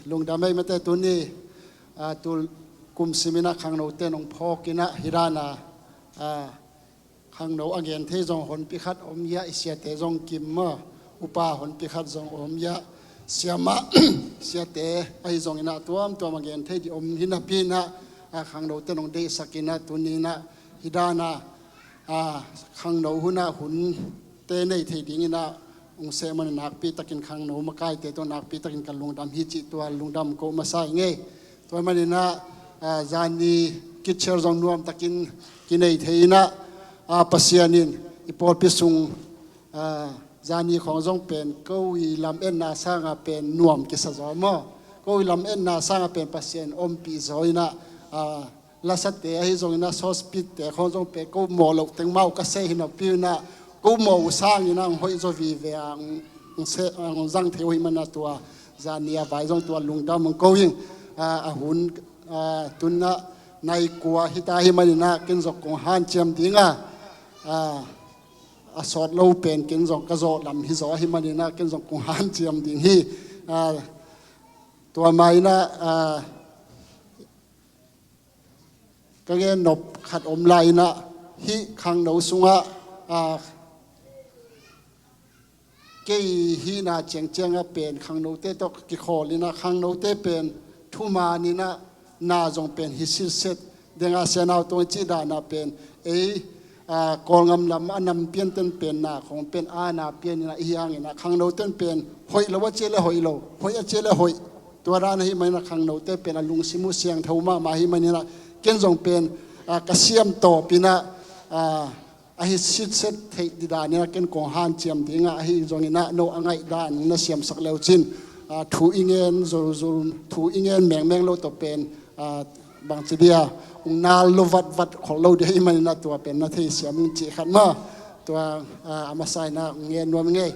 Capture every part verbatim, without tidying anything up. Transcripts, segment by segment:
Lungdam ei mate tuni, a, tul kum simin ah khangnote nong phawkin ah hih dan a, a, khangno a gen thei zong honpi khat om ia, i siate zong kim maw, upa honpi khat zong om ia, siamah siate ahi zongin ah tuamtuam a gen thei ding om hi napi-in ah, a, khangnote nong deihsakin ah tuni-in ah hih dan a, a, khangno hun ah hunte nei thei dingin ah ong seh manin nakpi takin khangno makaite tawh nakpi takin ka lungdam hi cih tua lungdam ko masa ing ei. Tua manin ah, a, zani kitcher zong nuam takin kinei thei-in ah, a, Pasian in i pawlpi sung, a, zani khawng zong pen ko i lametna sangah pen nuam kisa zaw maw. Ko i lametna sangah pen Pasian ompih zaw-in ah, a, lasate ahi zongin ah sawspitte khawng zong pen ko mawh loh teng mah uh ka seh hi napi-in ah ko mawh uh sangin ah ong hoih zaw vive a, ong, ong seh, ong zang thei uh hi manin ah tua zani a vai zong tua lungdam ong ko ing. A, a hun, a, tun ah nai kua hi ta hi manin ah ken zong kong hanciam ding a, a, a sawt lo pen ken zong ka zawh lam hi zaw ahi manin ah ken zong kong hanciam ding hi. A, tua mah in ah, a, ka gen nop khat om lai-in ah hih khangno sungah, a, kei hihna ciangciang ah pen khangnote tawh ka kikhawl-in ah khangnote pen thuman-in ah na zong pen hi sitset ding a, Sia Nau Tawng i cih dan ah pen ei, a, Kawlgam lam a nam pianten pen na khawng pen a na pian-in ah i hi hangin ah khangnoten pen hoih lo a ci leh hoih lo, hoih a ci leh hoih, tua dan ahi manin ah khangnote pen a lungsim uh siangtho mahmah ahi manin ah ken zong pen, a, ka siam tawpin ah, a, a hi sitset theih ding danin ah ken kong hanciam ding a, ahi zongin ah no a ngaih dan na siamsak le uh cin, a, thu i ngen zolzol, thu i ngen mengmeng lo tawh pen, a, bangci dia ong nal lo vatvat khol lo ding ahi manin ah tua pen na theisiam ung cih khat maw. Tua, a, a masa-in ah ong ngen nuam ing ei.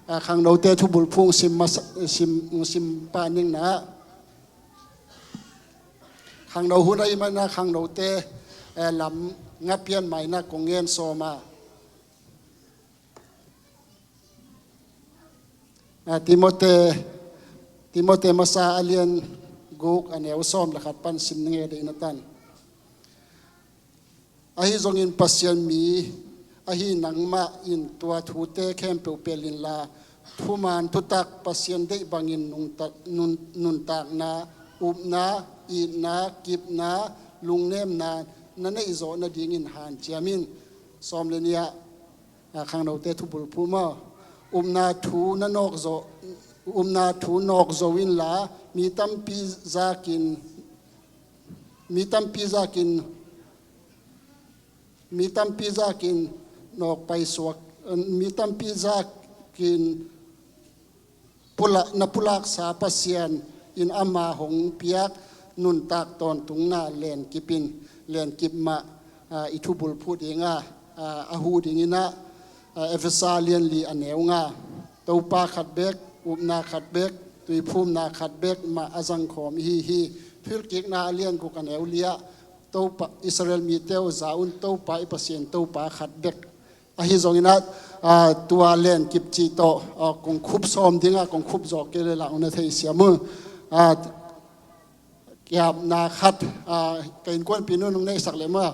A, khangnote thubulphu ong sim masa, sim, ong sim pah ning na. Khangno hun ahi manin ah khangnote, eh, lam nga pian mah in ah kong ngen sawm a. Ah, Timote, Timote masa a lian guk a neu sawm le khat pan sim ning ei, deihna tan. Ahi zongin Pasian mi ahi nangmah in tua thute khempeuh pelh inla, thuman thutak Pasian deih bangin nungta-, nun-, nuntakna, upna, itna, kipna, lungnemna na neih zawh nadingin hanciam in. Sawm le nih ah, a, khangnote thubulphu maw. Upna thu na nawk zo, upna thu nawk zo inla, mi tampi zakin, mi tampi zakin, mi tampi zakin nawk paisuak, mi tampi zakin pula-, na pulaksa Pasian in ama hong piak nuntak tawntungna lenkip in, lenkip mah, a, i thubulphu ding a, a, a huh dingin ah, a, Efesa lian li a neu nga. Topa khat bek, upna khat bek, tuiphumna khat bek mah a zangkhawm ihi hi. Thuhilhkikna a lian guk a neu li ah, Topa, Israel mite uh za un, Topa i Pasian Topa khat bek. Ahi zongin ah, a, tua lenkip cih tawh, a, kong khup sawm ding a, kong khup zawh kei leh lah ong na theisiam uh. A, kiapna khat, a, ka innkuanpih nu nong neihsak leh maw.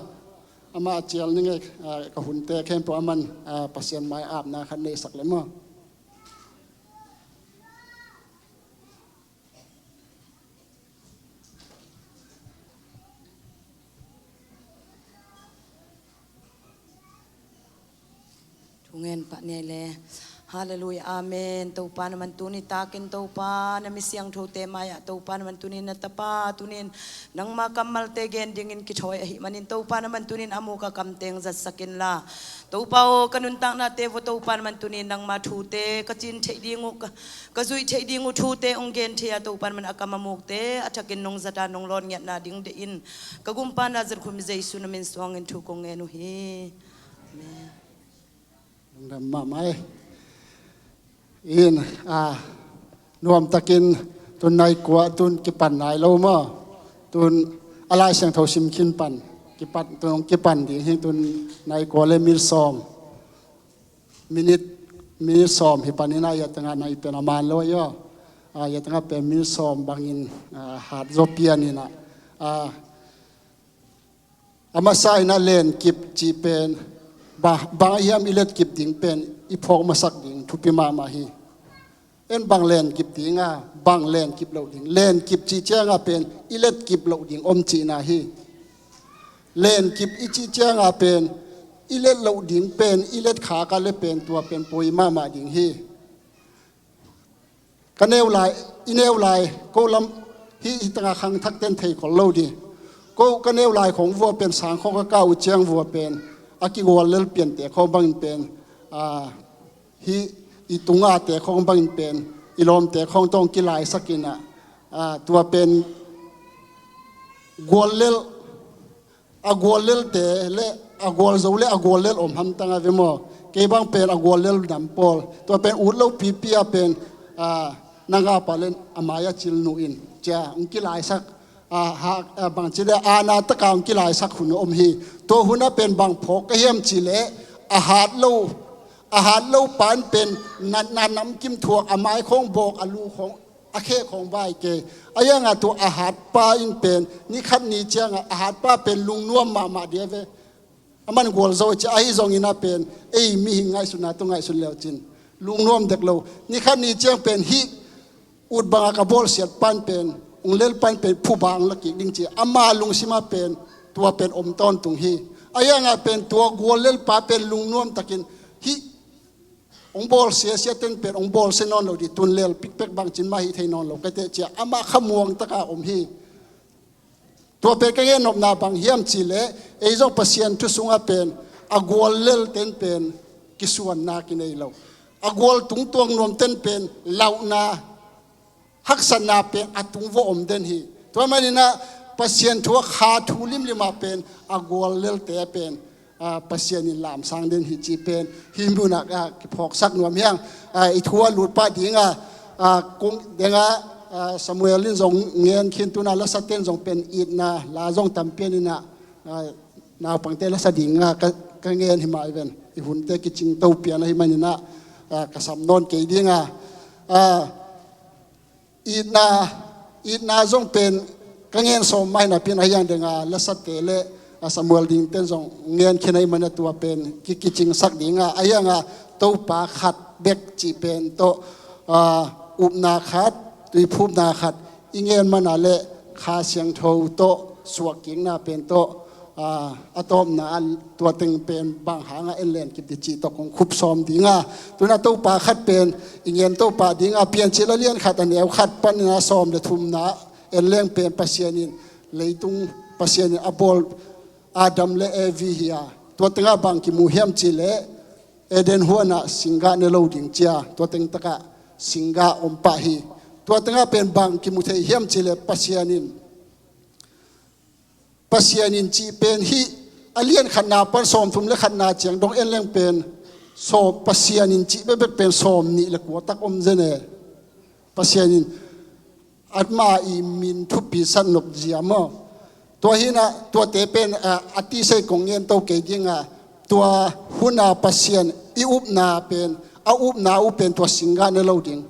Amah a cial ning ei, a, ka hunte khempeuh aman, a, Pasian mai apna khat neihsak leh maw. Thungen pah ni ei le. Halleluiah, amen. Topa, na man tuni takin Topa, na mi siangthote mai-ah Topa, na man tuni na tapa, tunin nangma kammalte gen dingin kithawi ahih manin Topa, na man tunin a muk a kamteng zatsak inla, Topa aw, ka nuntaknate vua Topa, na man tunin nangma thute ka cin theih ding uh, ka, ka zuih theih ding uh thute hong gen thei a, Topa, na man a kam a mukte a thakin nong zat a, nong lawn ngiatna ding deih in, ka gumpa Nazareth khua mi Jesu na min suangin thu kong ngen uh hi. Amen. Lungdam mahmah ei. In, a, nuamtakin tun nai kua tun kipan nai lo maw. Tun a Lai Siangtho sim khin pan, kipan, tun hong kipan ding hi, tun nai kua le minit sawm. Minit, minit sawm hi panin a, ia tengah nai pen a man lo aw. a, yatanga pen min sawm bangin, a, hat zaw pian inah, a, a masa inah lenkip cih pen ba, bang hiam i letkip ding pen i phawk masak ding thupi mahmah hi. En bang lenkip dinga, bang lenkip loh ding? Lenkip cih cianga pen i letkip loh ding om cihna hi. Lenkip i cih cianga pen i let loh ding pen i let khak a le pen tua pen poi mahmah ding hi. Ka neu lai, i neu lai ko lam hi, hi tanga khangthak ten thei khol lo di. Ko ka neu lai khong vua pen sang khong ka kau ciang vua pen a kigual lel piante khong bangin pen, a, hi i tungate khong bangin pen i lawmte khong tawng kilaisak inah, a, tua pen gual lel, a gual lelte le a gual zo le a gual lel om hamtang a ve maw? Kei bang pen a gual lel nam pawl, tua pen ut lo pipi a pen, a, nanga pa len a mai a cil nu in cia hong kilaisak, a, ha, a, bang ci le ana taka hong kilaisak hun om hi. Tua hun a pen bang phawk ka hiam ci le a hat lo, a hat lo pan pen natna namkim thuak a mai khong bawk a lu khong a khe khong vai ke. A yanga tua a hat pa in pen ni khat ni cianga a hat pa pen lungnuam mahmah dia ve. A man gual zo ci ahi zongin a pen ei mihing ngaihsutna tu ngaihsut leu cin lungnuam dek lo. Ni khat ni ciang pen hih ut banga ka bawlsiat pan pen ung lel pan pen phuba ung la kik ding ci ama lungsima pen tua pen om tawntung hi. A yanga pen tua gual lel pa pen lungnuam takin hih ong bawl siasia ten pen ong bawl sia nawn lo di, tun lel pikpek bangcin mah hi thei nawn lo ka teh cia amah khamuang taka om hi. Tua pen ka gen nopna bang hiam ci le ei zong Pasian thu sungah pen a gual lel ten pen kisuanna kinei lo, a gual tungtuang nuam ten pen lauhna haksatna pen a tung va om den hi. Tua maninah Pasian thu a kha thu limlimah pen a gual lelte pen, a, Pasian in lamsang den hi ci pen hi munah, a, kiphawksak nuam hiang, a, i thu a lutpah dinga, a, kung denga, a, Samuel in zong ngen khin tuna lasaten zong pen itna la zong tampian inah, a, naupangte lasa dinga ka, ka ngen hi mah i ven i hunte kicing to pian ahi maninah, a, ka sam nawn kei dinga, a, itna, itna zong pen ka ngen sawm mah hi napi in a hiang denga lasate le a Samuel dingten zong ngen khin ahi mana tua pen ki, kicingsak dinga a hianga Topa khat bek cih pen tawh, a, upna khat, tuiphumna khat i ngen mana le Kha Siangtho tawh suakkikna pen tawh, a, a tawpna a tua teng pen bang hanga en lenkip di cih tawh kong khup sawm dinga. Tuna Topa khat pen i ngen Topa dinga Piancil a lian khat a neu khat panin a sawm le thumna en leng pen Pasian in leitung Pasian in a bawl Adam le Evi hi a, tua tengah bang kimu hiam ci le Eden huanah singgah ne lo ding cia, tua teng takah singgah om pah hi. Tua tengah pen bang kimu thei hiam ci le Pasian in Pasian in cih pen hih a lian khatna pan sawmthum le khatna ciang dong en leng pen sawm, Pasian in cih bekbek pen sawm nih le kua tak om zen e. Pasian in ama i min thupi san nop zia maw? Tua hinah tuate pen, a, a tisei kong ngen to kei dinga tua huna Pasian i upna pen a upna uh pen tua singgah ne lo ding,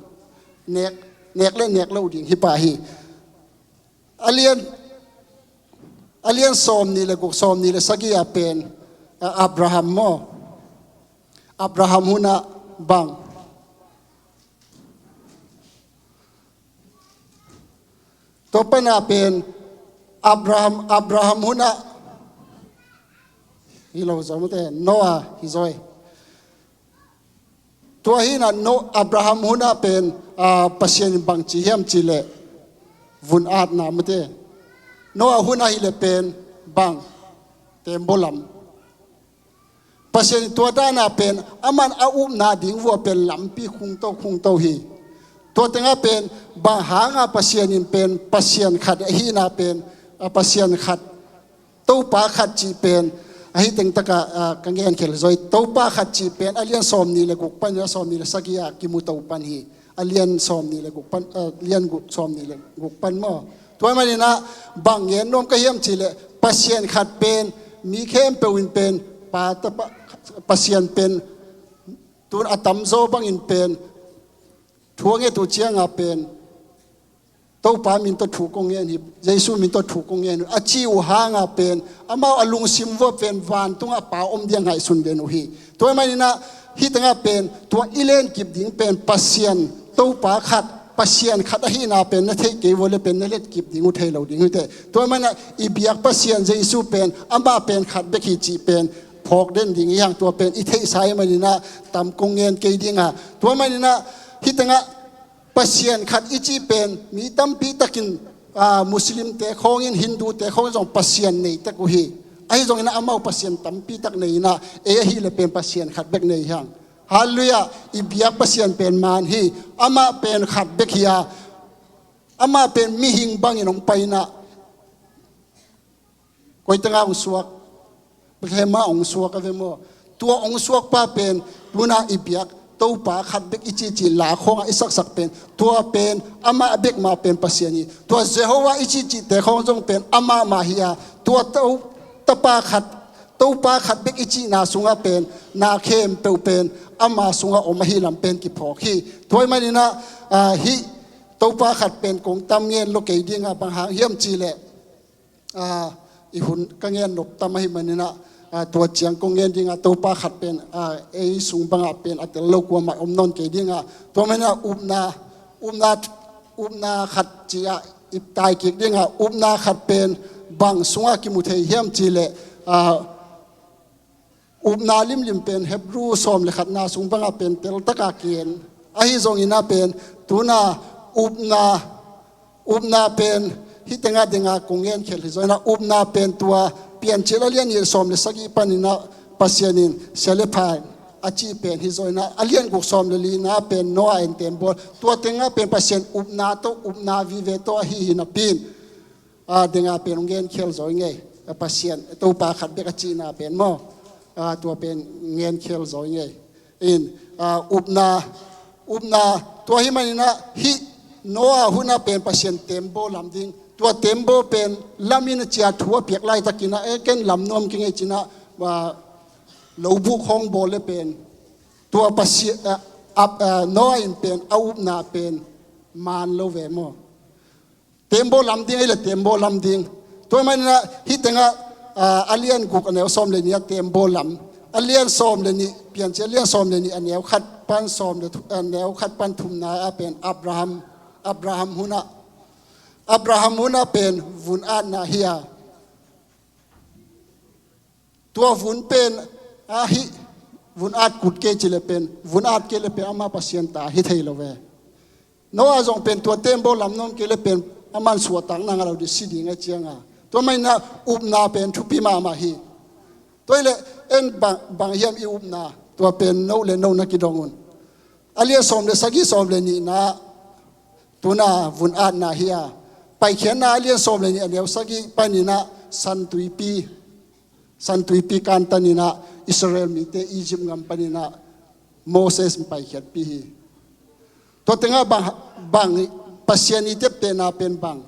nek, nek le nek lo ding hi pah hi. A lian, a lian sawm nih le guk, sawm nih le sagih a pen, a, Abraham maw? Abraham hunah bang? Tua pana pen Abraham, Abraham hunah hi lo zomte Noah hi zoi. Tua hinah no Abraham hunah pen, a, Pasian in bang ci hiam ci le vun atna mate. Noah hunah hi le pen bang tembaw lam. Pasian in tua dana pen aman a upna ding vua pen lampi khungto khungto hi. Tua tengah pen bang hanga Pasian in pen Pasian khat ahina pen, a, Pasian khat Topa khat cih pen ahi teng taka, a, ka ngen khel zoi. Topa khat cih pen a lian sawm nih le guk pan a sawm nih le sagih a kimu to pan hi. A lian sawm nih le guk pan, a, lian guk sawm nih le guk pan maw? Tua maninah bang ngen nuam ka hiam ci le Pasian khat pen mi khempeuh in pen pa tapa, Pasian pen tun a tamzaw bangin pen thu a nget uh cianga pen Topa min tawh thu kong ngen hi, Jesu min tawh thu kong ngen uh a ci uh hanga pen, amau a lungsim vua pen vantungah Pa om ding ngaihsun den uh hi. Tua ahih maninah hih tengah pen tua i lenkip ding pen Pasian Topa khat, Pasian khat ahihna pen na theih kei vua le pen na letkip ding uh thei lo ding uh teh. Tua ahih maninah i biak Pasian Jesu pen amah pen khat bek hi cih pen phawk den ding hi hang, tua pen i theihsa ahih maninah tam kong ngen kei dinga. Tua ahih maninah hih tengah Pasian khat i cih pen mi tampi takin, aa, Muslimte khawngin, Hindute khawngin zong Pasian nei tek uh hi. Ahi zongin amau Pasian tampi tak nei inah, ei ahih leh pen Pasian khat bek nei hi hang. Halleluiah. I biak Pasian pen man hi. Amah pen khat bek hi a, amah pen mihing bangin hong pai inah, koi tengah hong suak, Bethlehem ah hong suak a ve maw. Tua hong suakpa pen tuna i biak Topa khat bek i cihcih la khawngah i saksak pen, tua pen amah bek mah pen Pasian hi. Tua Jehovah i cihcihte khawng zong pen amah mah hi a, tua to, tapa khat, Topa khat bek i cihna sungah pen na khempeuh pen ama sungah om ahi lam pen kiphawk hi. Tua ahih maninah, ah, hih Topa khat pen kong tam ngen lo kei dinga, bang hang hiam cih leh, aa, i hun ka ngen nop tam ahih maninah, aa, tua ciang kong ngen dinga, Topa khat pen, aa, ei sung bangah pen a tel lo kuamah om nawn kei dinga. Tua maninah upna, upna, upna khat ci-ah i tai kik dinga, upna khat pen bang sungah kimu thei hiam cih leh, aa, upna limlim pen Hebru sawm le khatna sung bangah pen teltakah ki-en. Ahi zongin ah pen tuna upna, upna pen hih tengah dinga kong ngen khial hi zongin ah, upna pen tua Piancil a lian nih sawm le sagih paninah Pasian in sia le pha a cih pen hi zongin ah, a lian guk sawm le lina pen Noah in tembaw, tua tengah pen Pasian upna tawh, upna vive tawh ahi hi napi in, aa, dinga pen hong ngen khial zaw i ngei. A Pasian, Topa khat bek a cihna pen maw. Aa, tua pen ngen khial zaw i ngei. In, aa, upna, upna, tua ahih maninah hih Noah hunah pen Pasian tembaw lam ding. Tua tembaw pen lamin a cia thu a piak laitakinah, e, ken lam nuam kei ngei cinah, aa, lobuk hong bawl le pen. Tua Pasian, aa, ap-, aa, Noah in pen a upna pen man lo ve maw. Tembaw lam ding, ei le tembaw lam ding. Tua ahih maninah hih tengah, aa, a lian guk a neu sawm le nih a tembaw lam. A lian sawm le nih, Piancil a lian sawm le nih a neu khat pan sawm le thu-, a neu khat pan thumna ah pen Abraham, Abraham hunah, Abraham hunah pen vun atna hi a. Tua vun pen, ahi, vun at kul kei ci le pen, vun at kei le pen ama Pasian ta hi thei lo ve. Noah zong pen tua tembaw lam nuam kei le pen, aman suahtakna ngah lo ding, si ding a cianga. Tua maninah upna pen thupi mahmah hi. Tua hi le en bang, bang hiam i upna, tua pen no le no na kidong un. A lian sawm le sagih, sawm le nihna, tuna vun atna hi a. Paikhiatna a lian sawm le nih a neu sagih paninah San Tuipi, San Tuipi kantaninah Israel mite Egypt gam paninah Moses in paikhiatpih hi. Tua tengah bang, bang Pasian i teptehna pen bang?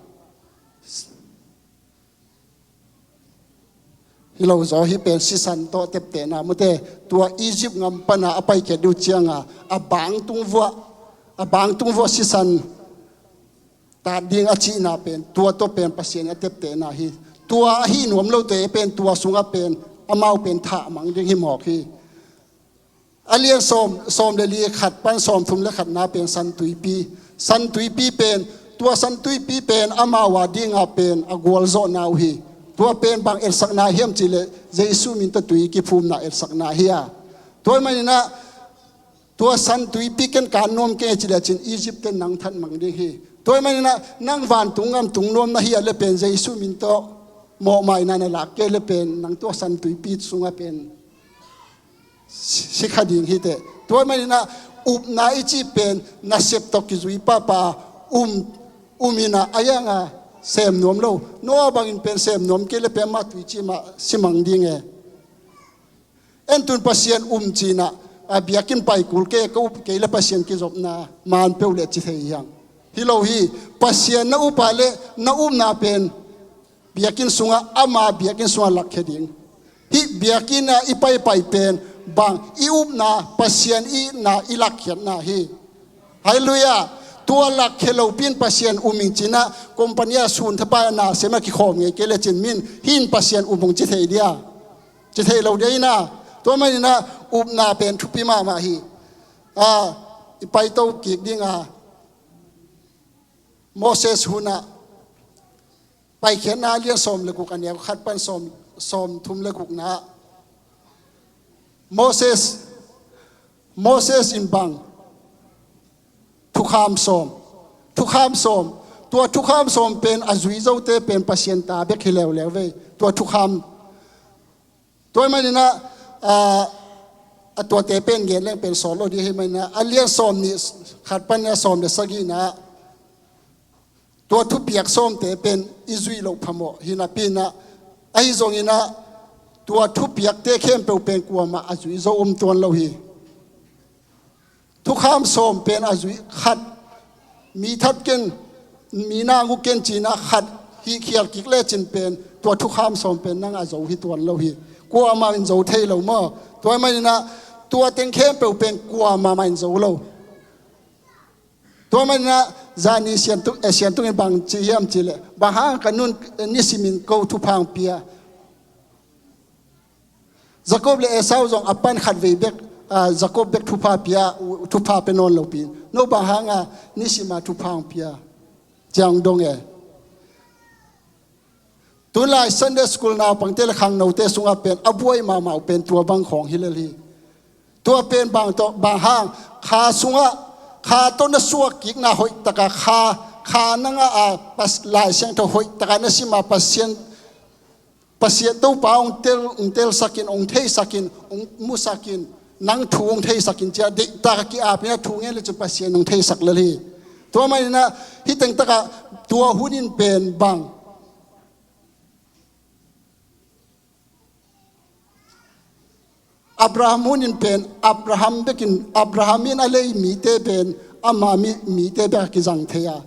Hi lo zaw, hih pen sisan tawh teptehna mute. Tua Egypt gam pana a paikhiat ding uh cianga, a bangtung vuah, a bangtung vuah sisan tat ding a cihna pen, tua tawh pen Pasian a teptehna hi. Tua ahi nuam lote pen tua sungah pen amau pen thah mang ding hi mawk hi. A lian sawm, sawm le li khat pan sawm thum le khatna pen San Tuipi. San Tuipi pen, tua San Tuipi pen amau a dinga pen a gualzawhna uh hi. Tua pen bang etsakna hiam cih leh Jesu min tawh tui kiphumna etsakna hi a. Tua ahih maninah tua San Tuipi ken kan nuam kei ci le cin Egypt ten nang that mang ding hi. Tua ahih maninah nang vantung gam tung nuam na hi a le pen Jesu min tawh mawhmaina na lak kei le pen nang tua San Tuipi sungah pen si, si kha ding hi teh. Tua ahih maninah upna i cih pen nasep tawh kizui pahpah um, um inah a ianga sem nuam lo. Noah bangin pen sem nuam kei le pen mah tuici mah si mang ding e. En tun Pasian um cinah, a biakinn pai kul kei, ka up kei le Pasian kizopna man peuh le ci thei hiam? Hi lo hi. Pasian na up a le na upna pen biakinn sungah, ama biakinn sungah lakkhia ding. Hih biakinn ah i paipai pen bang i upna, Pasian i itna i lakkhiatna hi. Halleluiah. Tua lak khia lopi in Pasian um ing ci-in ah, company ah sun thapai a na sem a kikhawm ngei kei le cin min, hih in Pasian um ung ci thei dia? Ci thei lo dia hi na. Tua manin ah upna pen thupi mahmah hi. A, i paito kik ding a, Moses hun ah, Paikhiatna a lian sawm le guk, a neu khat pan sawm, sawm thum le gukna ah, Moses, Moses in bang, thukham sawm, thukham sawm, tua thukham sawm pen a zui zote pen Pasian ta bek hi leuleu ve. Tua thukham, tua ahih manin ah, a, a tuate pen gen leng pen sawt lo ding ahih manin ah, a lian sawm nih khat pan a sawm le sagihna ah, tua thupiak sawmte pen i zuih loh phamawh hi napi in ah, ahi zongin ah tua thupiakte khempeuh pen kuamah a zui zo om tuan lo hi. Thukham sawm pen a zui khat, mi that ken, mi nang uh ken ci-in ah khat hih khial kik le cin pen, tua thukham sawm pen nang a zo hi tuan lo hi. Kuamah in zo thei lo maw? Tua ahih manin ah tua teng khempeuh pen kuamah mah in zo lo. Tua manin ah zani Siantung, eh, Siantung in bang ci hiam cih leh, bang hang ka nu in, eh, nisimin ko thupha hong pia? Jacob le Esau zong a pan khat vei bek, ah, Jacob bek thupha pia, uh, thupha pia nawn lopi in, no bang hang a nisim a thupha hong pia? Ci-a hong dong e. Tunlai Sunday school naupangte le khangnote sungah pen a buai mahmah uh pen tua bang khawng hi lel hi. Tua pen bang tawh, bang hang, kha sungah, kha tawh na suak kikna hoih taka kha, kha nang a, a, Pas-, Lai Siangtho hoih taka na sim a, Pasian, Pasian Topa hong tel, hong telsakin, hong theisakin, hong musakin, nang thu hong theisakin ci-a deihtak a ki-apin a thu ngen le cun Pasian hong theisak lel hi. Tua manin ah hih teng takah tua hun in pen bang, Abraham hun in pen Abraham bekin, Abraham in a lei mite pen ama mi, mite bek a kizang thei a,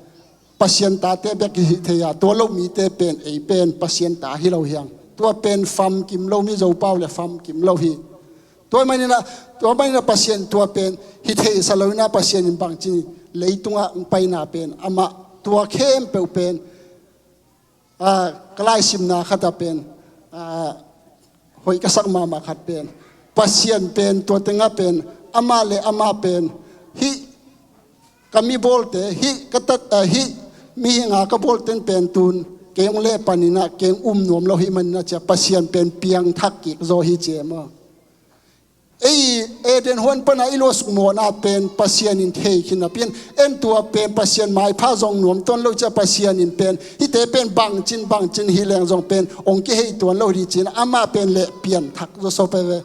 Pasian tate bek kihi thei a, tua lo mite pen ei pen Pasian ta hi lo hi hang. Tua pen famkim lo, mi Zopau le famkim lo hi. Tua manin ah, tua manin ah Pasian tua pen hi theihsa lo in ah Pasian in bangci leitungah hong paina pen amah tua khempeuh pen, a, ka laisimna khat ah pen, a, hoih ka sak mahmah khat pen, Pasian pen tua tengah pen, amah le amah pen, hih ka mi bawlte, hih ka tat, a, hih mihing a ka bawlten pen tun kei hong leh panin ah kei hong um nuam lo hi manin ah ci-a Pasian pen piangthak kik zaw hi ci e maw? Ei, Eden huan pana i luahsuk mawhna pen Pasian in thei khin napi in, en tua pen Pasian maipha zong nuam tuan lo ci-a Pasian in pen hihte pen bangcin bangcin hi leng zong pen hong kihei tuan lo hi ci-in amah pen leh pianthak zawsaw pah ve.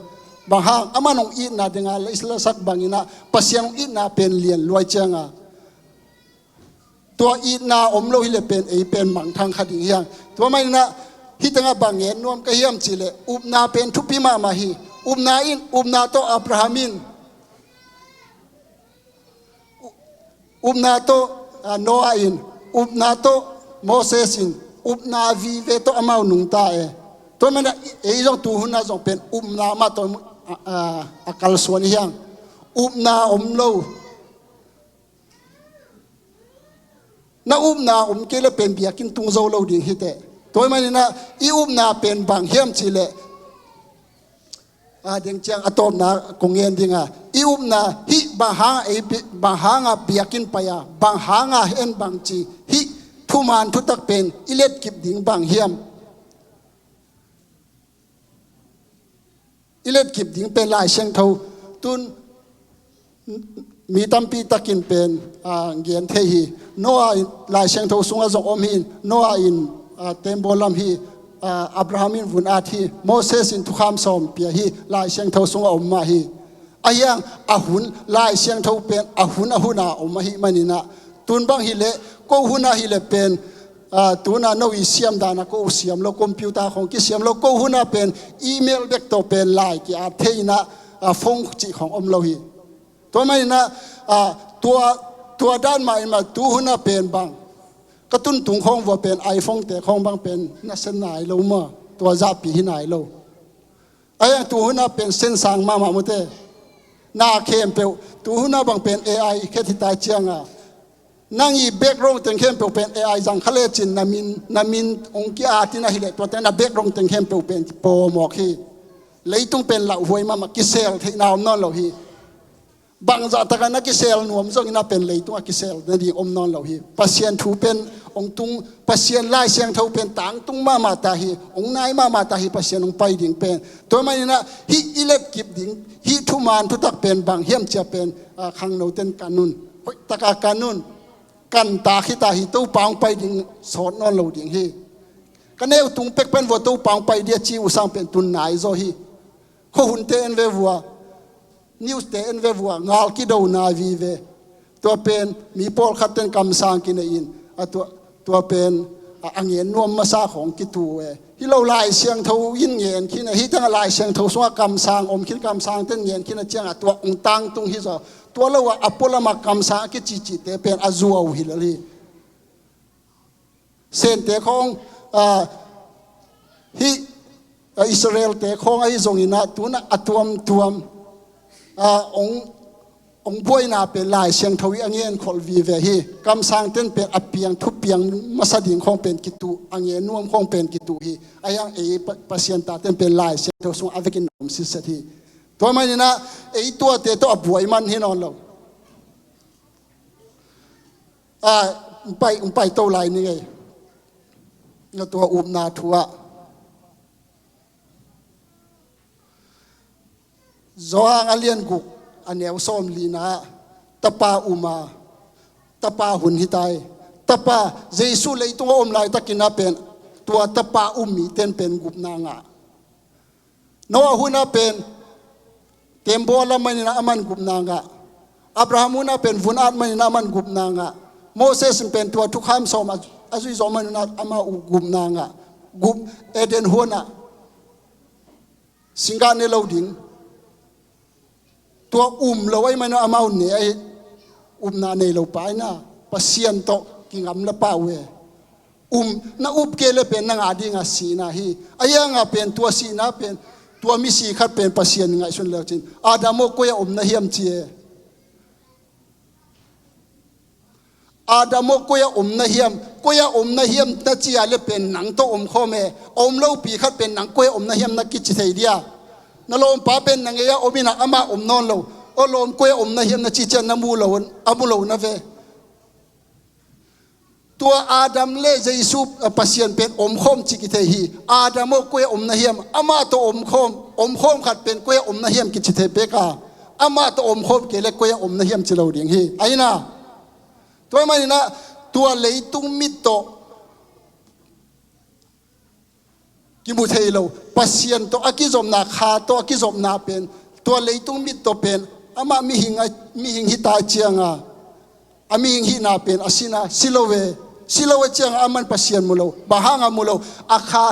Bang hang, amah in hong itna dinga la i lasak bangin ah Pasian hong itna pen lian luai cianga tua itna om lo hi le pen ei pen mangthang kha ding hi hang. Tua manin ah hih tengah bang ngen nuam ka hiam cih leh upna pen thupi mahmah hi. Upna in, upna tawh Abraham in, u-, upna tawh, a, Noah in, upna tawh Moses in, upna vive tawh amau nungta e. Tua manin ah ei zong tu hun ah zong pen upna mah tawh a, a, a kalsuan hi hang. Upna om lo, na upna om kei le pen biakinn tung zo lo ding hi teh. Tua ahih manin ah i upna pen bang hiam cih leh, a, deng ciang a tawpna kong ngen ding a, i upna hih bang hang a ei bi-, bang hang a biakinn pai a, bang hang a en bangci, hih thuman thutak pen i letkip ding bang hiam? I letkip ding pen Lai Siangtho tun mi tampi takin pen, a, gen thei hi. Noah in Lai Siangtho sungah zong om hi. Noah in, a, tembaw lam hi. A, Abraham in vun at hi. Moses in thukham sawm pia hi. Lai Siangtho sungah om mah hi. Ahi hang a hun, Lai Siangtho pen a hun a hun a om ahih manin ah, tun bang hi leh, ko hun ah hi leh pen, a, tun a no i siam dan a ko siam lo, computer khong kisiam lo, ko hun ah pen email bek tawh pen lai ki-at thei in ah, a, phone cih khong om lo hi. Tua manin ah, a, tua, tua dan mah in mah tu hun ah pen bang, ka tuntung khong vua pen iPhone te khong bang pen na sen nai lo maw, tua zahpi hi nai lo. Ahi hang tu hun ah pen sensang mahmah mawte. Na khempeuh tu hun ah bang pen A I khet hi tai cianga, Nang i background teng khempeuh pen A I zang kha lecin na min, na min hong ki-at in ahih leh tuate na background teng khempeuh pen kipawm mawk hi. Leitung pen lauhuai mahmah, kisel theihna om nawn lo hi. Bangzah takah na kisel nuam zongin a pen leitung a kisel nading om nawn lo hi. Pasian thu pen hong tung, Pasian Lai Siangtho pen tangtung mahmah ta hi, hong nai mahmah ta hi, Pasian hong pai ding pen. Tua maninah hih i letkip ding, hih thuman thutak pen bang hiam cia pen, a, khangnoten kan un, hoihtaka kan un. Kan ta khita hi, Topa hong pai ding sawt nawn lo ding hi. Ka neu tung pek pen vua Topa hong pai dia ci uh sang pen tun nai zaw hi. Khuahunte en ve vua, newste en ve vua, ngal kido nai vive. Tua pen mi pawlkhat ten kamsang kinei in, a tua, tua pen a, a ngen nuam masa khawng kitu e. Hi lo Lai Siangtho in ngen khin a, hi tengah Lai Siangtho sungah kamsang om khin, kamsang ten ngen khin a ciangah tua hong tangtung hi zaw. Tua lo ah a pualamah kamsang a kicicite pen a zuau hi lel hi. Sente khawng, a, hih, a, Israelte khawng ahi zonginah tunah a tuamtuam, a, hong, hong buaina pen Lai Siangtho i a ngenkholh vive hi. Kamsang ten pen a piang, thupiang masa ding khawng pen kituh, a ngen nuam khawng pen kituh hi. A hiang ei Pa-, Pasian taten pen Lai Siangtho sungah a vekin na om sitset hi. Tua maninah ei tuate tawh a buai man hi nawn lo. A, hong pai, hong pai to lai ni ngei. Na tua upna thu ah Johan a lian guk a neu sawm lina ah tapa um a, tapa hun hi ta hi. Tapa, Jesu leitung a om laitakin a pen tua tapa um miten pen gupna ngah. Noah hun ah pen tembaw a lam maninah aman gupna ngah. Abraham hun ah pen vun at maninah aman gupna ngah. Moses in pen tua thukham sawm a, a zui zawh maninah amah uh gupna ngah. Gup Eden huan ah singgah ne lo ding. Tua um lo ahi maninah amau ne ahi, upna nei lo pa ahi na, Pasian tawh kingamla pah uh e. Um, na up kei le pen nang a dingah sihna hi. A hiangah pen tua sihna pen, tua misi khat pen Pasian ngaihsun lecin, Adam aw, koi-ah om na hiam ci e. Adam aw, koi-ah om na hiam, koi-ah om na hiam na ci-a le pen nang tawh om khawm e. A om lopi khat pen nang koi-ah om na hiam na kici thei dia. Na lawmpa pen na ngei-ah om inah amah om nawn lo. Aw lawm, koi-ah om na hiam na ci cian na mu lo, a mu lo na ve. Tua Adam le Jesu, a, Pasian pen omkhawm ci kithei hi. Adam aw, koi-ah om na hiam? Amah tawh omkhawm, omkhawm khat pen koi-ah om na hiam kici thei peka. Amah tawh omkhawm kei le koi-ah om na hiam ci lo ding hi. Ahi na. Tua maninah tua leitung mit tawh kimu thei lo. Pasian tawh a kizopna, Kha tawh a kizopna pen, tua leitung mit tawh pen, amah mihing a, mihing hita cianga, a mihing hihna pen a sina, si lo ve. Si lo a cianga aman Pasian mu lo. Bang hanga mu lo? A Kha,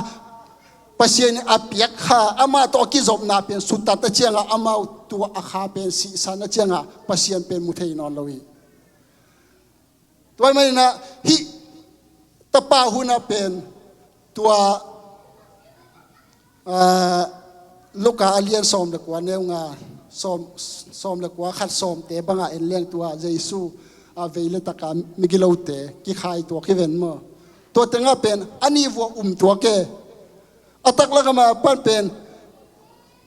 Pasian in a piak Kha, amah tawh a kizopna pen sutat a cianga amau tua a Kha pen sihsan a cianga Pasian pen mu thei nawn lo hi. Tua hi maninah hih tapa hunah pen tua, aa, Luka a lian sawm le kua neu nga, sawm, sawm le kua khat sawmte bangah en leng tua Jesu a vei le taka migilote kikhai tuak hi ven maw? Tua tengah pen a nih vua um tuak e. A taklak a mah pan pen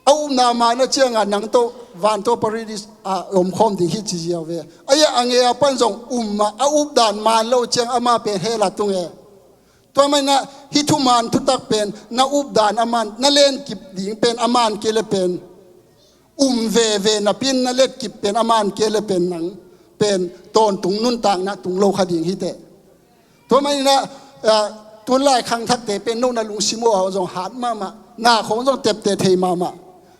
a upna man a cianga nang tawh van tawh paradis a omkhawm ding hi ci ziau ve. A hiah a ngei a pan zong um mah a updan man lo ciang amah pen hell a tung e. Tua maninah hih thuman thutak pen na updan a man, na lenkip ding pen a man kei le pen um veve napi-in na letkip pen a man kei le pen nang pen tawntung nuntakna tung lo kha ding hi teh. Tua maninah, ah, tunlai khangthakte pen no na lungsim uh a zong hat mahmah, na khawng zong tepte thei mahmah.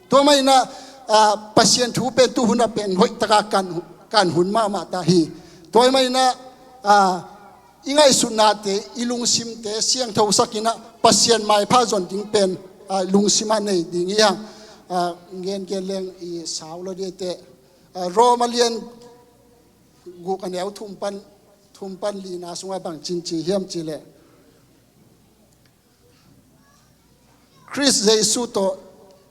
Tua maninah, ah, Pasian thu pen tuhunah pen hoihtaka kan, kan hun mahmah ta hi. Tua maninah, ah, i ngaihsutnate, i lungsimte siangthosak inah Pasian maipha zon ding pen, ah, lungsimah nei ding hi hang. Ah, ngen gen leng i sau lo dih teh. Ah, Rom a lian guk a neu thum pan, thum pan lina sungah bang ci hiam cih leh, Khrist Jesu tawh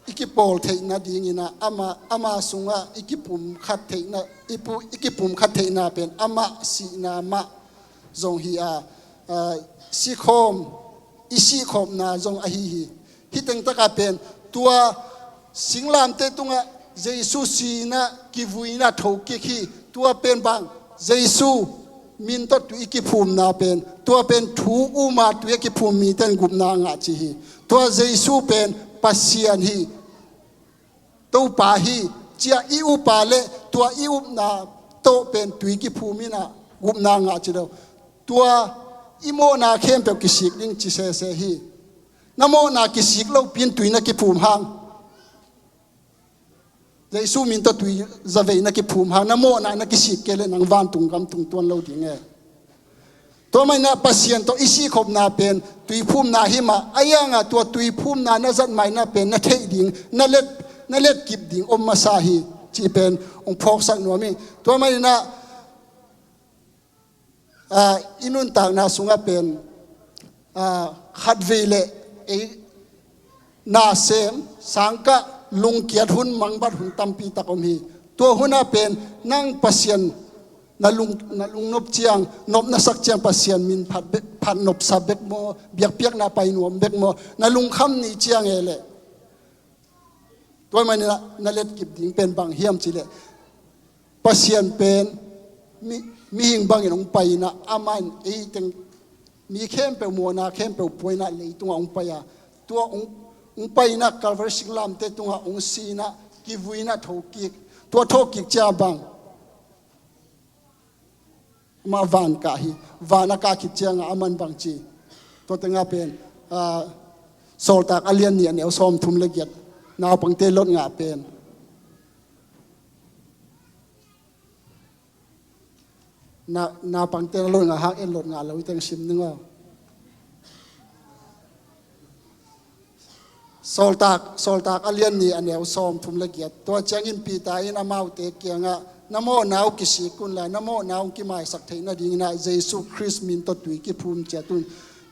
i kipawl theihna dingin ah ama, ama sungah i kipumkhat theihna, i pu-, i kipumkhat theihna pen amah sihna mah zong hi a, a, sikhawm, i sihkhopna zong ahi hi. Hih tengtakah pen tua singlamteh tungah Jesu sihna kivuina thokik hi. Tua pen bang, Jesu min tawh tui i kiphumna pen, tua pen thu um a tui a kiphum mite in gupna a ngah ci hi. Tua Jesu pen Pasian hi, Topa hi, ci-a i up a leh tua i upna tawh pen tui kiphum in ah gupna a ngah ci lo. Tua i mawhna khempeuh kisik ding ci sese hi. Na mawhna kisik lopi in tui na kiphum hang, Jesu min tawh tui zavei na kiphum hang, na mawhna na kisik kei leh nang vantung gam tung tuan lo ding e. Tua manin ah Pasian tawh i sihkhopna pen tuiphumna hi mah, a hiangah tua tuiphumna na zat manin ah pen na theih ding, na let, na letkip ding om masa hi, cih pen hong phawksak nuam hi. Tua manin ah, ah, i nuntakna sungah pen, ah, khatvei leh ei nasem, sangkah, lungkiat hun, mangbat hun tampi tak om hi. Tua hunah pen nang Pasian na lung, na lungnop ciang, nopna sak ciang Pasian min phat bek, phat nopsa bek maw, biakpiakna pai nuam bek maw, na lungkham ni ciang e leh tua manin ah na letkip ding pen bang hiam cih leh Pasian pen mi, mihing bangin hong pai in ah, amah in ei teng, mi khempeuh mawhna khempeuh pua in ah leitungah hong pai a, tua hong, hong pai in ah Calvary singlamteh tungah hong si in ah kivui in ah thokik, tua thokik ciang bang, amah van kah hi. Van a kah khit ciangah aman bang ci, tua tengah pen, ah, Sawltak a lian nih a neu sawmthum le giat, naupangte lot ngah pen. Na, naupangte lot ngah hang, en lot ngah lo i teng sim ning aw. Sawltak, Sawltak a lian nih a neu sawmthum le giat. Tua ciangin Peter in amaute kiangah, na mawhna uh kisik un la, na mawhna uh kimaisak theih nadingin ah Jesu Khrist min tawh tui kiphum ciat un.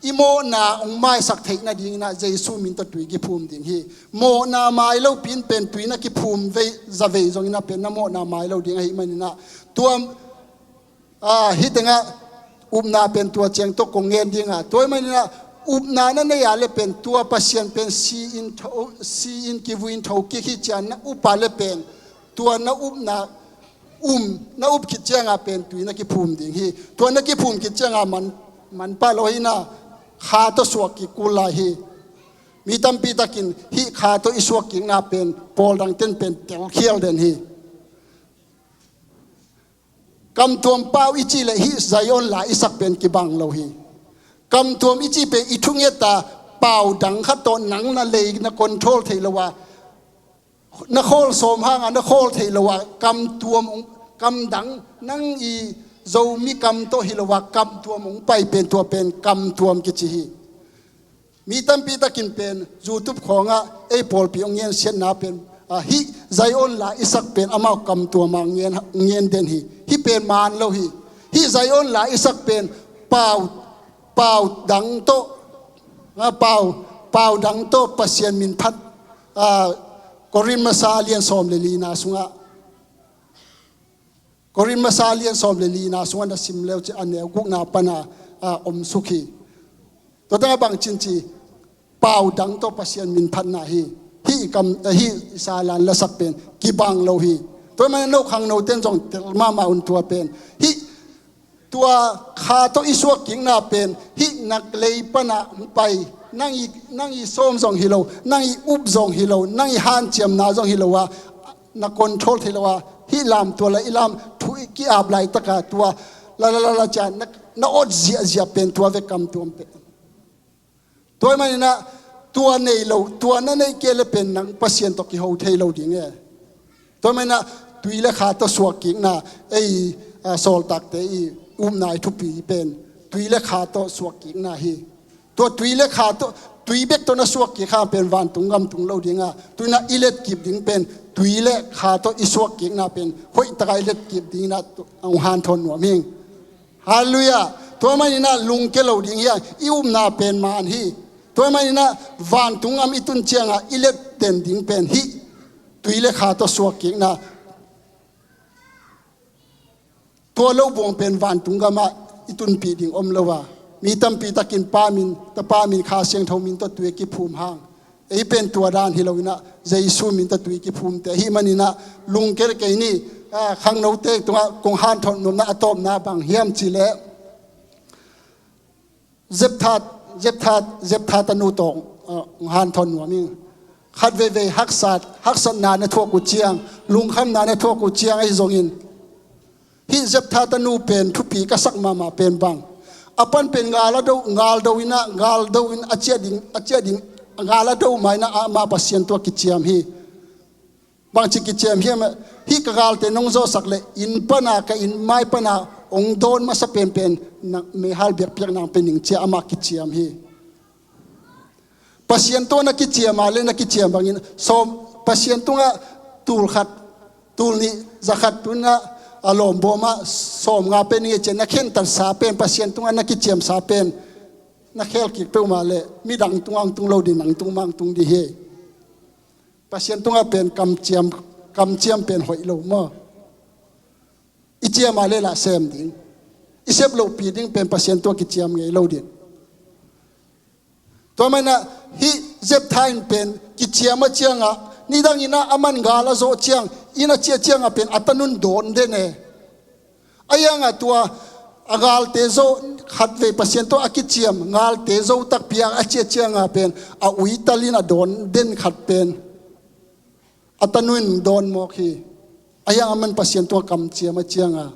I mawhna hong maisak theih nadingin ah Jesu min tawh tui kiphum ding hi. Mawhna mai lopi in pen tui na kiphum vei, zavei zongin ah pen na mawhna mai lo ding ahih manin ah, tua, ah, hih tengah upna pen tua ciang tawh kong ngen ding a, tua ahih manin ah upna na nei a leh pen tua Pasian pen si in tho, si in kivui in thokik hi ci-a na up a leh pen tua na upna um, na up khit ciangah pen tui na kiphum ding hi. Tua na kiphum khit ciangah man, man pah lo hi in ah, kha tawh suak kik kul lai hi. Mi tampi takin hih kha tawh i suak kikna pen pawl dangte'n pen telkhial den hi. Kamtuam pau i cih leh hih Zion la i sak pen kibang lo hi. Kamtuam i cih pen i thunget a, pau dang khat tawh nang na lei na control thei lo a, na khawl sawm hang a na khawl thei lo a, kamtuam hong, kamdang, nang i Zomi kam tawh hi lo a, kamtuam hong pai pen, tua pen kamtuam kici hi. Mi tampi takin pen YouTube khawngah ei pawlpi hong ngensiatna pen, ah, hih Zion la i sak pen amau kamtuam a ngen, ngen den hi. Hih pen man lo hi. Hih Zion la i sak pen pau, pau dang tawh, ah, pau, pau dang tawh Pasian min phat, ah, Korin masa lian sawm le lina sungah, Korin masa lian sawm le lina sungah na sim leu cih a neu gukna pana, ah, om suk hi. Tua tengah bang cin ci, pau dang tawh Pasian min phatna hi. Hih i kam, eh, hih i salan lasak pen kibang lo hi. Tua ahih manin no khangnote'n zong tel mahmah un tua pen. Hih tua kha tawh i suak kikna pen, hih na lei pana hong pai, nang i, nang i sawm zong hi lo, nang i up zong hi lo, nang i hanciamna zong hi lo a, na control thei lo a, hih lam tua la i lam thu i ki-ap laitaka tua la la la la ciang na, na awt ziahziah pen tua ve kamtuam pen. Tua ahih manin ah tua nei lo, tua na neih kei leh pen nang Pasian tawh kiho thei lo ding e. Tua ahih manin ah tui le kha tawh suak kikna, ei, ah, sawltakte i upna i thupi pen tui le kha tawh suak kikna hi. Tua tui le kha tawh, tui bek tawh na suak kik hang pen vantung gam tung lo ding a, tu-in ah i letkip ding pen tui le kha tawh i suak kikna pen hoih takin i letkip dingin ah tu, hong hanthawn nuam ing. Halleluiah. Tua ahih manin ah lungke lo ding hi a, i upna pen man hi. Tua ahih manin ah vantung gam i tun ciangah i let, den ding pen hih tui le kha tawh suak kikna, tua lo buang pen vantung gamah i tunpih ding om lo a, mi tampi takin Pa min, Tapa min, Kha Siangtho min tawh tui a kiphum hang, ei pen tua dan hi loinah Jesu min tawh tui kiphumte ahih maninah lungker kei ni. Khangnote tungah kong hanthawn nuamna a tawpna bang hiam cihleh, Jephtha, Jephtha, Jephtha tanu tawh hong hanthawn nuam ing. Khat veivei haksat, haksatna na thuak uh ciang, lungkhamna na thuak uh ciang ahi zongin, hih Jephtha tanu pen thupi ka sak mahmah pen bang, a pan pen ngal a do, ngal do inah, ngal do in a ciah ding, a ciah ding, ngal a do ma inah amah Pasian tungah kiciam hi. Bangci kiciam hiam? Hih ka galte nong zawhsak le inn pana, ka inn mai pana hong dawn masa penpen meihal biakpiak nang pe ning cia amah kiciam hi. Pasian tungah na kiciam a le na kiciam bangin sawm, Pasian tungah tul khat, tul nih, za khat tunah a lawmbawmah sawm nga pe ning e cia na khentatsa pen, Pasian tungah na kiciamsa pen na khelkik peuhmah le midang tungah hong tung lo ding, nang tungah hong tung ding hi. Pasian tungah pen kamciam, kamciam pen hoih lo maw? I ciam a le lah sem ding, i sep lohpi ding pen Pasian tungah kiciam ngei lo ding. Tua manah hih Jephtha in pen kiciam a ciangah, nidang inah a man ngal a zawh ciang, inn a ciah ciangah pen a tanun dawn den e. A hiangah tua a galte zawh khatvei Pasian tungah a kiciam, galte zawh takpi a a ciah ciangah pen a uital in a dawn den khat pen a tanun dawn mawk hi. A hiang a man Pasian tungah kamciam a ciangah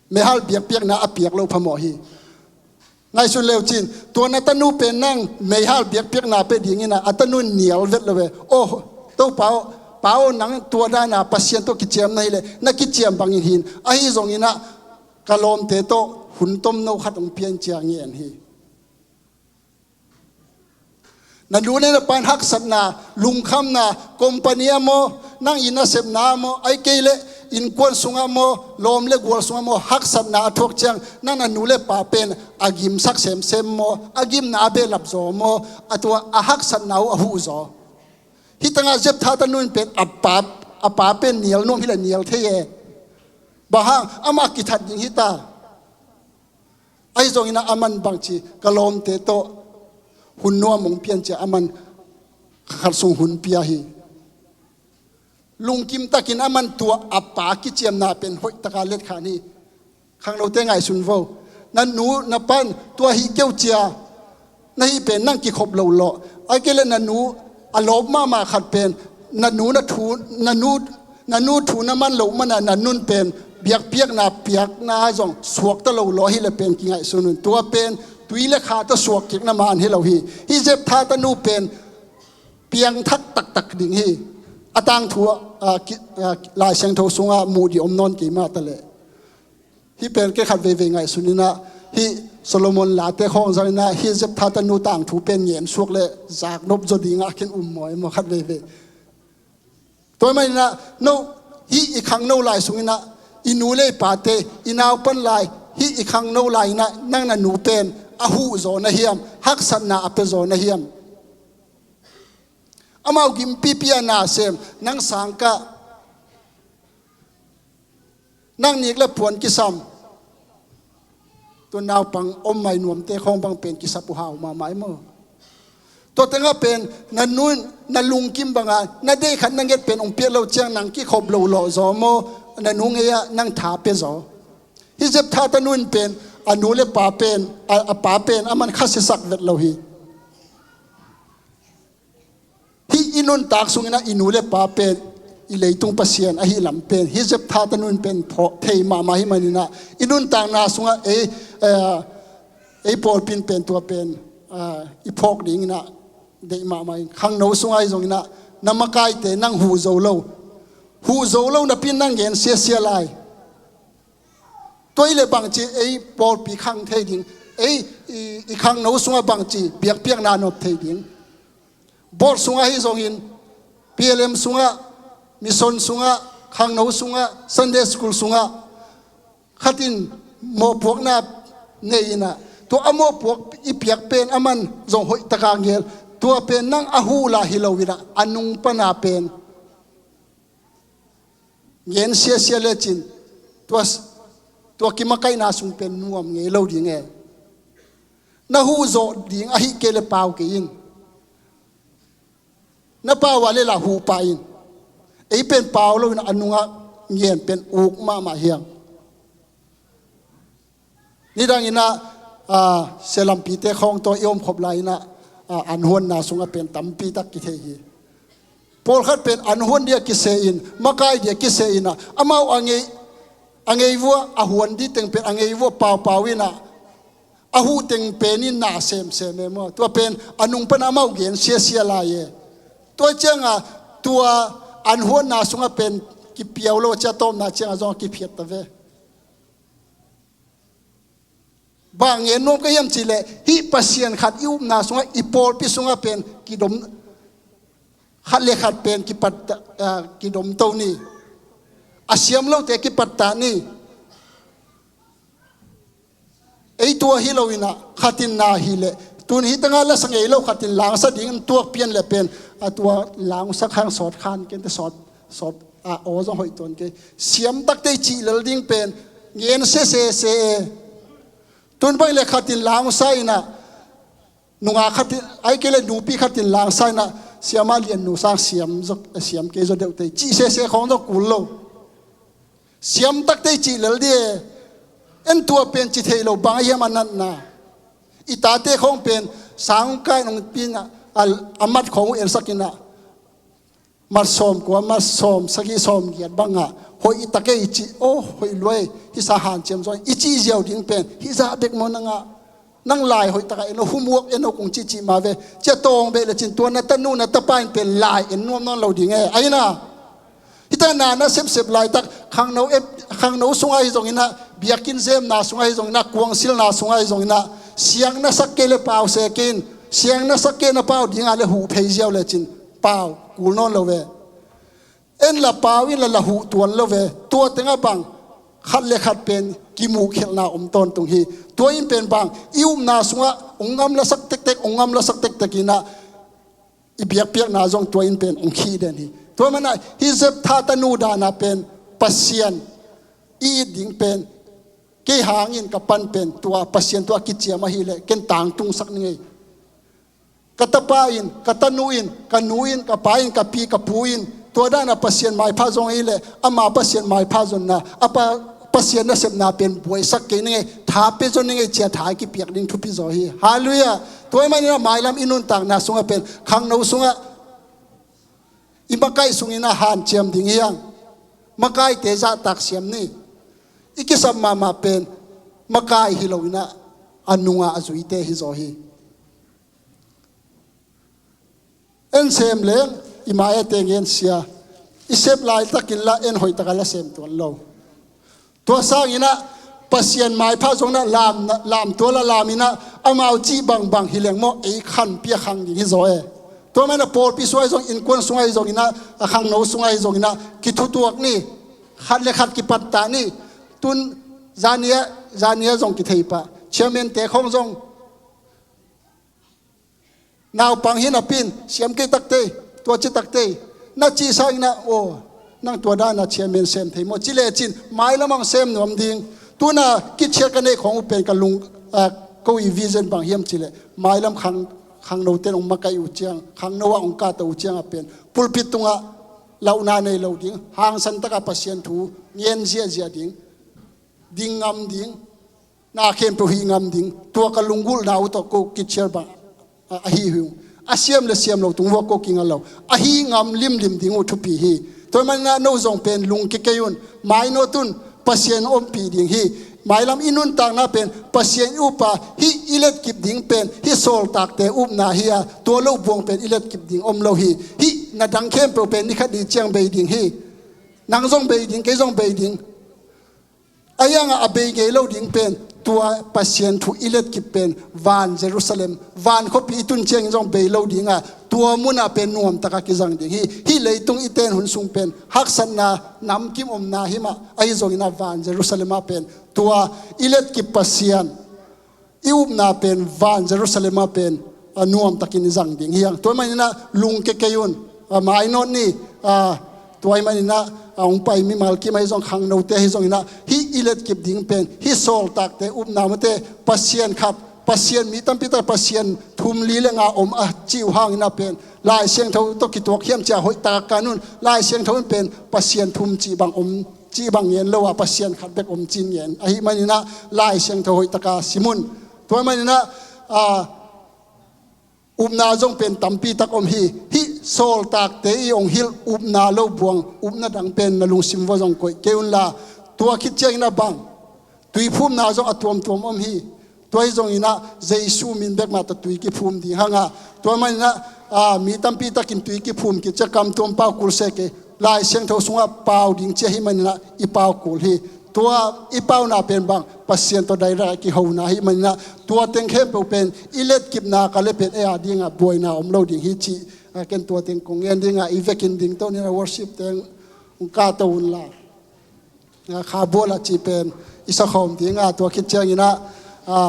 meihal biakpiakna a piak lo phamawh hi. Ngaihsun leucin, tua na tanu pen nang meihal biakpiakna pe dingin a, a tanun nial vet lo ve. Oh, Topa aw, Pa aw, nang tua dana Pasian tawh kiciam na hileh na kiciam bangin hin, ahi zonginah ka lawmte tawh hun tomno khat hong pian cia ngen hi. Na nu le na pan haksatna, lungkhamna, company ah maw, nang inn a sepna ah maw, ai kei leh innkuan sungah maw, lawm le gual sungah maw, haksatna a thuak ciang, nang na nu le pa pen a gimsak semsem maw, a gimna a behlap zaw maw, a tua a haksatna uh a huh zaw. Hih tangah Jephtha tanu in pen a pa, a pa pen nial nuam hileh nial thei e. Bang hang, amah kithat ding hita. Ahi zonginah a man bangci ka lawmte tawh hun nuam hong pian cia a man khat sung hun pia hi. Lungkim takin a man tua a pa kiciamna pen hoih taka letkhan hi. Khangnote ngaihsun vo. Na nu na pan tua hih keu cia na hih pen nang kikhop lo lawh. Ai kei le na nu a lawp mahmah khat pen na nu na thu, na nu, na nu thu na man loh mana na nun pen biakpiakna piakna zong suakta lo lawh hileh pen kingaihsun un. Tua pen tui le kha tawh suak kik na man hi lo hi. Hih Jephtha tanu pen piangthak taktak ding hi. A tangthu ah, ah, ki, ah, Lai Siangtho sungah muh dih om nawn kei mah taleh. Hih pen kei khat veivei ngaihsun inah, hih Solomon late khawng zang inah, hih Jephtha tanu tangthu pen ngen suak le zak nop zaw dingah khin um maw, maw khat veivei. Tua maninah no, hih i khangno lai sunginah i nu le i pate, i naupan lai, hih i khangno lai inah nang na nu pen a huh zaw na hiam, haksatna a pia zaw na hiam? Amau gimpipi a nasem, nang sangkah, nang nik le puan kisam. Tua naupang om mai nuamte khawng bang pen kisap uh hau mahmah i maw? Tua tengah pen na nun, na lungkim banga na deih khat na nget pen hong piak lo ciang nang kikhop lo lawh zaw maw? Na nu ngei-ah nang tha pia zaw. Hih Jephtha tanu in pen a nu le pa pen, a, a pa pen a man khasiasak vet lo hi. Hih i nuntak sunginah i nu le pa pen i leitung Pasian ahi lam pen hih Jephtha tanu in pen phawk thei mahmah hi maninah i nuntakna sungah ei, eh, ei pawlpi in pen tua pen, eh, i phawk dinginah deih mahmah in khangno sungah ahi zonginah na makaite nang huh zo lo. Huh zo lo napi in nang gen siasia lai. Tua i le bangci ei pawlpi khang thei ding, ei i, i khangno sungah bangci biakpiakna nop thei ding. Board sungah ahi zongin, P L M sungah, mission sungah, khangno sungah, Sunday school sungah, khatin mawhpuakna nei inah, tua a mawhpuak i piak pen a man zong hoih taka ngel, Tua pen nang a huh lah hi lo in ah, a nung pana pen ngen siasia lecin, tua, tua kimakaihna sung pen nuam ngei lo ding e. Na huh zawh ding ahih kei le pau kei in. Na pau a le lah huh pah in. Ei pen pau lo in ah, a nungah ngen pen uk mahmah hiang. Nidang in ah, ah, sia lampite khawng tawh i omkhop lai in ah, ah, an huanna sungah pen tampi tak kithei hi. Pawlkhat pen an huan dia kiseh in, makai dia kiseh in ah, amau a ngei, a ngei vua, a huan di teng pen a ngei vua paupau in ah, a huh teng pen in na semsem e maw. Tua pen a nung pan amau gen siasia lai e. Tua ciangah tua an huanna sungah pen kipiau lo, cia tawpna ciangah zong a kiphiat ta ve. Bang ngen nuam ka hiam cih leh, hih Pasian khat i upna sungah, i pawlpi sungah pen kidom, khat le khat pen kipat, ah, kidomto ni. A siam lote kipattah ni. Ei tua hi lo in ah, khat in na hi leh, tun hi tangah la sa ngei lo, khat in langsa ding in tuak pian le pen, a tua langsak hang sawt khan kente sawt, sawt, a aw zong hoih tuan kei. Siam takte i cih lel ding pen ngen sesese e. Tun bang le khat in langsa in ah, nungak khat in, ai kei le nupi khat in langsa in ah, siama lian nu sang siam zaw, siam kei zaw deuh te, cih sese khawng zaw kul lo. Siam takte i cih lel di e. En tua pen ci thei lo, bang a hiam a natna. I tate khawng pen sang kai nong pin ah, a, a mat khawng uh ensak in ah, mat sawm kua, mat sawm sagih, sawm giat bangah hoih i tak e i cih, aw, hoih luai, hih sa hanciam zaw i cih ziau ding pen hih zah bek maw nangah. Nang lai hoih takah en lo, homework en lo kong cihcih mah ve. Cia tawng beh lecin tua na tanu na tapa in pen lai en nuam nawn lo ding e. Ahi na, hih tana na sepsep laitak, khangno, khangno sungah hi zongin ah, biakinn zemna sungah hi zongin ah, kuangsilna sungah hi zongin ah, siang na sak kei le pau se kei in, siang na sak kei na pau dingah le huh phei ziau lecin pau kul nawn lo ve. En la pau in la, la huh tuan lo ve. Tua tengah bang khat le khat pen kimuhkhelhna om tawntung hi. Tua in pen bang i upna sungah ong ngam lasak tektek, ong ngam lasak tektek in ah, i biakpiakna zong tua in pen ong khih den hi. Tua manah hih Zeptha tanu danah pen Pasian i it ding pen, kei hangin ka pan pen tua Pasian tua kiciam ahih leh ken tangtungsak ning ei. Ka tapa in, ka tanu in, ka nu in, ka pa in, ka pi, ka pu in, tua dana Pasian maipha zong hi leh, ama Pasian maipha zonna, a pa, Pasian nasepna pen buaisak kei ning ei, tha pia zon ning ei, cia tha i kipiak ding thupi zaw hi. Halleluiah. Tua ahih manin ah mailam i nuntakna sungah pen, khangno sungah, i makai sungin ah hanciam ding hi hang. Makaite zahtak siam ni. I kisam mahmah pen makai hi lo in ah, a nungah a zuite hi zaw hi. En sem leng, i ma ete ngen sia. I sep laitakin la en hoihtakah la sem tuan lo. Tua sangin ah Pasian maipha zong in ah lam, lam tual a lam in ah, amau cih bangbang hi leng maw, ei khanpi a khang ding hi zaw e. Tua manin ah pawlpi sungah hi zong, innkuan sungah hi zongin ah, a khangno sungah hi zongin ah kithutuak ni. Khat le khat kipattah ni. Tun zania, zania zong kithei pah. Chairman te khawng zong naupang hi napi in, siam kei takte, tua ci takte, na cih sangin ah, aw, nang tua dana chairman sem thei maw, ci lecin mailam ah ong sem nuam ding. Tuna kiciat ka neih khawng uh pen ka lung, ah, ko i vision bang hiam cih leh, mailam khang, khangnote in ong makaih uh ciang, khangno ah ong kahto uh ciangah pen pulpit tungah lauhna nei lo ding, hangsan takah Pasian thu ngen ziahziah ding, ding ngam ding, na khempeuh hih ngam ding, tua ka lunggulhna uh tawh ko kicial bang, a, ahi hi ung. A siam le siam lo tung vuah ko kinga lo. Ahi ngam limlim ding uh thupi hi. Tua manin ah no zong pen lungkia kei un, mainawt un, Pasian ompih ding hi. Mailam i nuntakna pen Pasian i upa, hih i letkip ding pen hih sawltakte upna hi a, tua lo buang pen i letkip ding om lo hi. Hih na dang khempeuh pen ni khat ni ciang bei ding hi. Nang zong bei ding, kei zong bei ding. A hiangah a bei ngei lo ding pen tua Pasian thu i letkip pen van Jerusalem, van khuapi i tun ciangin zong bei lo dingah, tua munah pen nuamtakah kizang ding hi. Hih leitung i ten hun sung pen haksatna, namkim omna hi mah, ahi zongin ah van Jerusalem ah pen tua i letkip Pasian, i upna pen van Jerusalem ah pen a nuamtakin i zang ding hi hang. Tua ahih maninah lungke kei un, a mainawt ni, a tua ahih maninah a hong pai mimal kim ahi zong khangnote ahi zonginah hih i letkip ding pen hih sawltakte upna mate Pasian khat, Pasian mi tampi tak Pasian thum li le nga om a cih uh hanginah pen Lai Siangtho tawh kituak hiam cia hoih taka kan un, Lai Siangtho in pen Pasian thum cih bang om cih bang ngen lo a Pasian khat bek om cin ngen ahih maninah Lai Siangtho hoih taka sim un. Tua ahih maninah a upna zong pen tampi tak om hi. Hih sawltakte i hong hilh upna lo buang upna dang pen na lungsim vua zong koih kei unla, tua khit ciangin a bang tuiphumna zong a tuamtuam om hi. Tua hi zonginah Jesu min bek mah tawh tui kiphum ding hangah tua maninah a mi tampi takin tui kiphum kit ciah kamtuam pau kul se kei, Lai Siangtho sungah pau ding cia hi maninah i pau kul hi. Tua i pauna pen bang Pasian tawh direct a kihona hi maninah tua teng khempeuh pen i letkipna ka le pen ei a dingah buaina om lo ding hi cih a ken tua teng kong ngen dingah i vekin dingto nina worship teng hong kahto unla. A kha bual a cih pen i sakhawm dingah tua khit cianginah a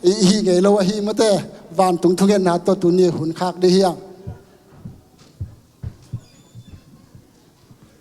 i hih ngei lo ahi mate vantung thungetna tawh tuni hun khak dih hiang.